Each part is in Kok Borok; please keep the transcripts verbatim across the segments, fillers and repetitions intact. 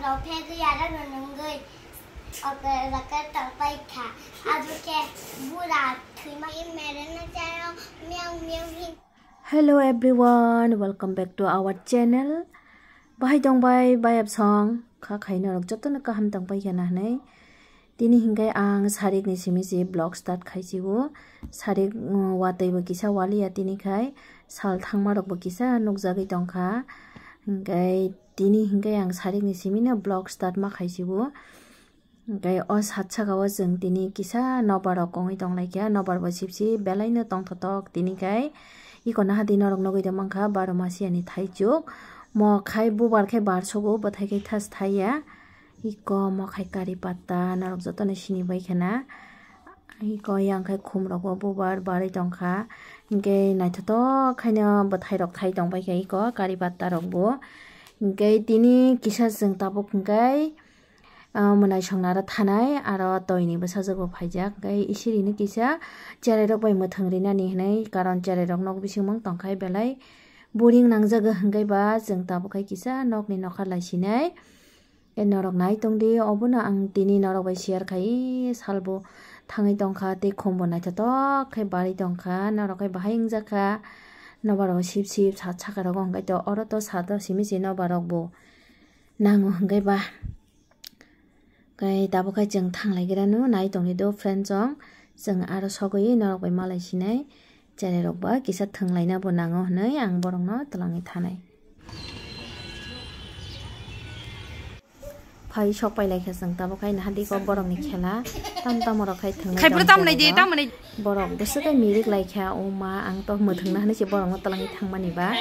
Rok phegwi arokno nungwi okra rokra tongpai kha. Abo khe bura thwima i merena chayong miyang miyang hin. Hello everyone, welcome back to our channel. Bahai tongbai, bayap song, kha khaina rok jotono kaham tongpai kha na hinwi. Tini hinkhe ang sarikni simi si vlog start khaisio. Sarik, mm, watwi bo kisa waliya tini khai sal thangma rok bo kisa nukjagwi tongkha. Hinkhe tini hinkhe ang sarikni simino vlog start ma khaisio. Hinkhe o sat saka o chwng tini kisa nobar rok kongwi tonglaikha, nobar bo sip sip belaino tongthotok tini khai. Iko nahadi norok nugwi tongmankha baro masiani thaichuk. Mo khai bubar khe bar sugo, bwthai khai thas thaiya. Iko mo khai kari patta norok jotono sini bai khana. Iko yang khai khum rok bo bubar barwi tongkha. Hinkhe naithotok khaino bwthai rok thai tongbai kha iko kari patta rok bo. Hinkhe tini kisa chwng tabuk hinkhe, ah, mwnai songna aro thanai aro toini bwsajwk bo phaijak. Hinkhe isirino kisa cherai rok bai mwthwng rinani hinwi, karon cherai rok nok bisingmung tongkhai belai boring nangjago hinkhe ba chwng tabuk khai kisa nokni nokha lai sinai. E norok nai tongdi, obono ang tini norok bai share khai, salbo thangwi tongkha, tei khumbo naithotok khe barwi tongkha, norok khe bahai wngjakha, nobar rok sip sip sat saka rogo hwnkhe to, oro to sat o simi se nobar rok bo nango hwnkhe ba. Kai tabuk khai chwng thanglai gira no nai tongdi do friend song, chwng aro sogwi norok bai malai sinai. Cherai rok ba kisa thwnglaina bo nango hwnwi ang borokno twlangwi thanai. Phai sok pai lai kha chwng tabuk khai nahadi ko borokni khela tam tamo rok khai thwnglai. Khai bwrwi tamo nai di, tamo nai. Borok bwswk khai mirik lai kha, o ma ang to mwthwngna hwnwi se borokno twlangwi thangmani ba,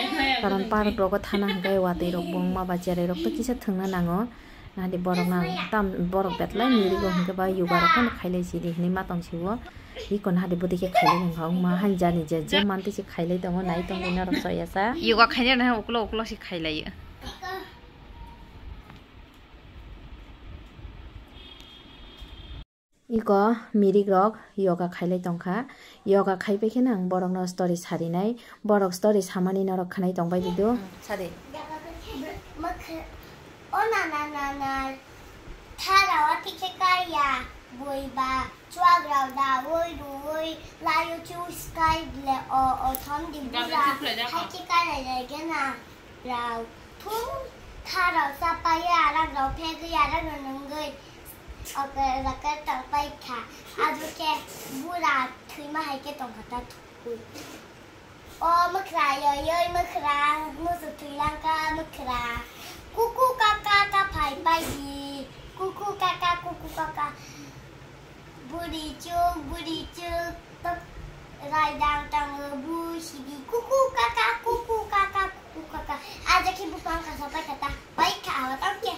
karon park rogo thana hwnkhe watwi rok bo wngma ba cherai rok to kisa thwngna nango. Nahadi borok nang tam borok betlai mirigo hwnkhe ba yoga rok phano khailai sidi hinwi ma tong sibo. Iko nahadi bwdwi khe khailai wngkha wngma hain jani je je mantwi se khailai tongo nai tongdi norok soyasa. Yoga khainai rok uklo uklo se khailaio. Iko mirik rok yoga khailai tongkha. Yoga khaipai kheno ang borokno story sarinai. Borok story samani norok khwnai tongbai dido. Hmm, sadi. Mokhe-, o nana, nana, thara o tikhe kaya, bui ba, chuak rao da, oi, rui, layo chu sky le, o, o, thom di bura, hai khe kaya le gena. Rao thung tharao chapai arak rao phegwi arak rao nungwi okra rokra tongpai kha. Abo khe bura thwima hai khe tongkha ta thukwi. O mwkhra yoyoi mwkhra musu thwilangkha mwkhra. Kuku kaka kaphai pai di. Kuku kaka kuku kaka. Buri chuk, buri chuk, tok, raidang tango, bu sidi, kuku kaka, kuku kaka, kuku kaka. Aja khe bupang kasa pai kata, pai kha awa tang khe.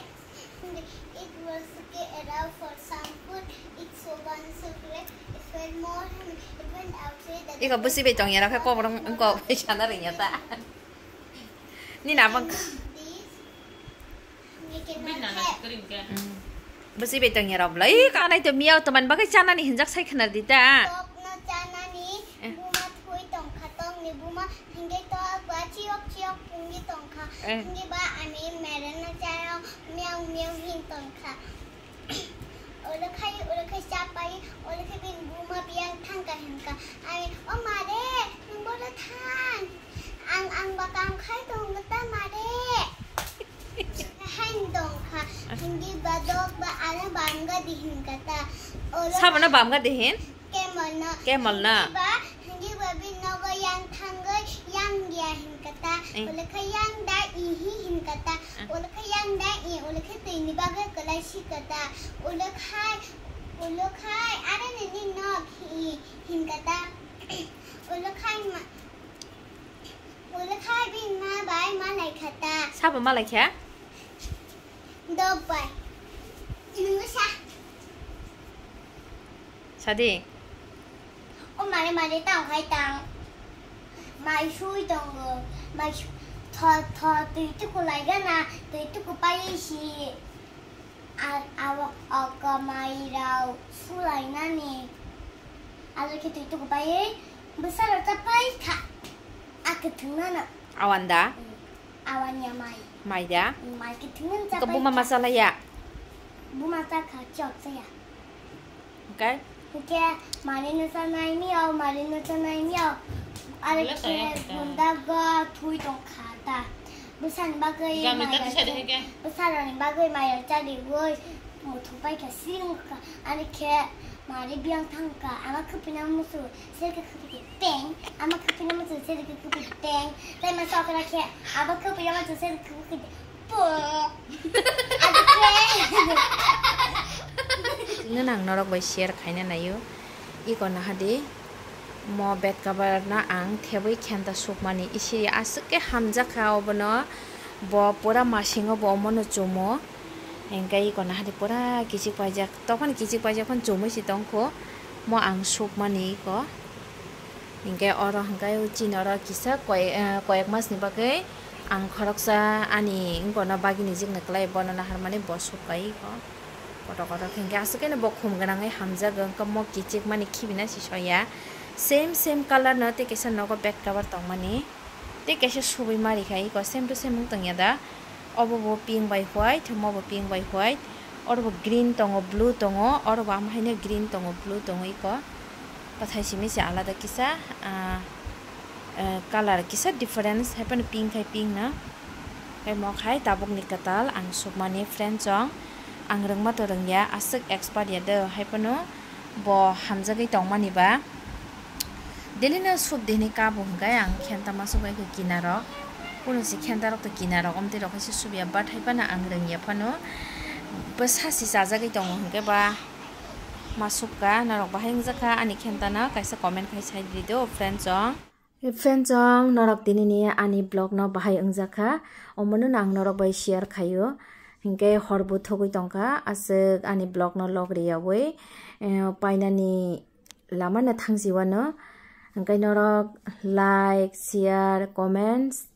It was okay around for some food, it's so one so great, it felt more, it went outside the Iko busi be tong yara khe kobrong ko sana ring yata. Ni na bang. This Bini nana kwrwi hwnkhe. Bwswi bai tongya rok bwlai. Ih, kanai to miyao to man bagwi chanani hinjak sai khwna di ta. Tokno chanani Eh. Buma thwi tongkha tongni buma hingke to ba chiyok chiyok pungwi tongkha. Eh. Hingke ba ani merena chayong miyang miyang hin tongkha. Olo khai, olo khai chapai, olo khai bini buma biyang thangka hinka. Ai, o mare, nung bodo thang. Ang, ang ba kam khai tongo ta mare. Hain tongkha. Hindi ba dok ba ano bamga di hinka ta. Olo Sabo no bamga di hin? Kemol no. Kemol no. Hindi ba, hindi ba bin nogo yang thangoi yang dia hinka ta. Eh. Olo khai yang da ihi hinka ta. Eh. Olo khai yang da i, olo khai twi ni bagwi kwlai si ka ta. Olo khai, olo khai, ano nini nok hi, hinka ta. Olo khai ma, Olo khai bini ma bai malai kha ta. Sabo malai kha? Dok bai. Nungsa. Sadi. O mare mare tang khai tang. Mai sui tongo. Mai su-, tho, tho, twi tuku lai gana. Twi tuku pai si. A-, abo o kwmai rao sulainani. Alo khe twi tuku pai bwsarok ta pai kha. A kwthwng nano. Awanda? Mm. Awanya mai. Maida. Mai khe thwngwi Ka chapai buma kha. Masalaya. Buma chakha chok chaya. Okay. Hwnkhe manino chanai miyao, manino chanai miyao. Are Wala khe saya kata. Bundago thui tong kha ta. Bwsani bagwi Gami maya tati sadi cha-, hwnkhe. Bwsarokni bagwi maya chariwi muthung pai kha, sing kha. Are khe mari biyang thang kha. Ama khupina musu, serke khupike peng. Ama khupina musu, serke khupike peng. Tai ma sokra khe, abo khupina musu, serke khupike Nang norok bai share khaina naio. Iko nahadi mo bed cover no ang thebwi khenta sukmani isi aswk khe hamjakha obono bo pura masingo bo omono chumo. Hingke iko nahadi pura kichik paijak. Tokon kichik paijak phano chumui si tongkho. Mo ang sukmani iko. Hingke oro hingke chini oro kisa koi-, eh, koyek mas ni bagwi ang khoroksa ani wngkor no bagini jikni kwlai bono naharmani bo suk kai ko. Kotor kotor hingke aswk khe bo khum gwnangwi hamjago, wngkha mo kichik mani khibina si soya. Same, same colour no tei kaisa nogo bed cover tongmani. Tei kaisa subui mari khai ko same to same wng tongya da. Obo bo pink bai white, mo bo pink bai white. Oro bo green tongo, blue tongo, oro bo ama haino green tongo, blue tongo iko. Pathai simi se alada kisa, ah, eh, colour kisa difference, hai phano pink hai pink no. Hai mo khai tabuk ni kwtal ang sukmani friend chong. Ang rwngma to rwngya, aswk expert ya do, hai phano bo hamjagwi tongmani ba. Daily no sub dini kabo hwnkhe ang khenta masuk bai khe kinarok. Kuno si khenta rok to kinarok, omtwi rok khe se subya, but hai phano ang rwngya phano. Bo sasi chajagwi tongo hwnkhe ba masuk ka, norok bahai wngjakha ani khenta no kaisa comment khai sai di do friend chong. Friend chong, norok tini ni ani vlog no bahai wngjakha, omono no ang norok bai share khaio. Hwnkhe hor bo thogwi tongkha, aswk ani vlog no log riyawi, eh, painani lama no thangsiwano. Hwnkhe norok like, share, comments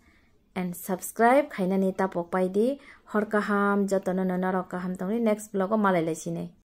and subscribe khainani tapok paidi. Hor kaham, jotono no norok kaham tongwi, next vlog o malai lai sinai.